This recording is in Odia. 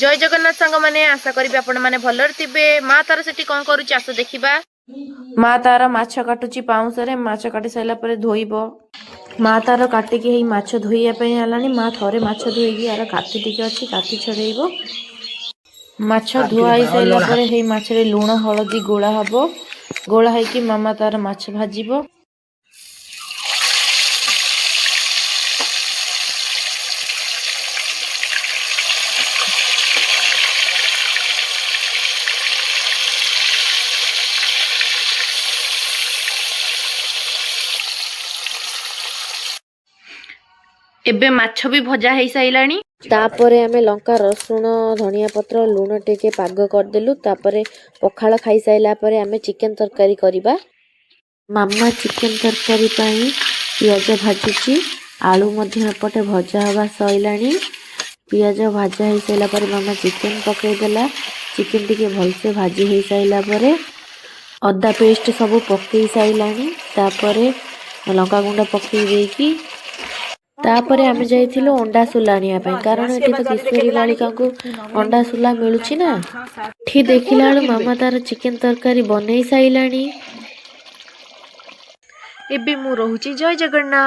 ଜୟ ଜଗନ୍ନାଥ ସାଙ୍ଗମାନେ, ଆଶା କରିବି ଆପଣମାନେ ଭଲରେ ଥିବେ। ମା ତାର ସେଠି କଣ କରୁଛି, ଆସ ଦେଖିବା। ମା ତାର ମାଛ କାଟୁଛି ପାଉଁଶରେ। ମାଛ କାଟି ସାରିଲା ପରେ ଧୋଇବ। ମା ତାର କାଟିକି ହେଇ ମାଛ ଧୋଇବା ପାଇଁ ଆଲାଣି। ମା ଥରେ ମାଛ ଧୋଇକି ଆର କାତି ଟିକେ ଅଛି, କାତି ଛଡେଇବ। ମାଛ ଧୁଆ ହେଇସାରିଲା ପରେ ହେଇ ମାଛରେ ଲୁଣ ହଳଦୀ ଗୋଳା ହବ। ଗୋଳା ହେଇକି ମାମା ତାର ମାଛ ଭାଜିବ। ଏବେ ମାଛ ବି ଭଜା ହେଇସାରିଲାଣି। ତାପରେ ଆମେ ଲଙ୍କା, ରସୁଣ, ଧନିଆ ପତ୍ର, ଲୁଣ ଟିକେ ପାଗ କରିଦେଲୁ। ତାପରେ ପଖାଳ ଖାଇସାରିଲା ପରେ ଆମେ ଚିକେନ ତରକାରୀ କରିବା। ମାମା ଚିକେନ ତରକାରୀ ପାଇଁ ପିଆଜ ଭାଜୁଛି। ଆଳୁ ମଧ୍ୟ ଏପଟେ ଭଜା ହେବା ସରିଲାଣି। ପିଆଜ ଭଜା ହେଇସାରିଲା ପରେ ମାମା ଚିକେନ ପକେଇଦେଲା। ଚିକେନ ଟିକେ ଭଲସେ ଭାଜି ହେଇସାରିଲା ପରେ ଅଦା ପେଷ୍ଟ ସବୁ ପକେଇ ସାରିଲାଣି। ତାପରେ ଲଙ୍କା ଗୁଣ୍ଡ ପକେଇ ଦେଇକି ତାପରେ ଆମେ ଯାଇଥିଲୁ ଅଣ୍ଡା ସୁଲା ଆଣିବା ପାଇଁ, କାରଣ ଏଠି ତ କିଶୋରୀ ବାଳିକାଙ୍କୁ ଅଣ୍ଡା ସୁଲା ମିଳୁଛି ନା। ଏଠି ଦେଖିଲା ବେଳୁ ମାମା ତାର ଚିକେନ ତରକାରୀ ବନେଇ ସାରିଲାଣି। ଏବେ ମୁଁ ରହୁଛି। ଜୟ ଜଗନ୍ନାଥ।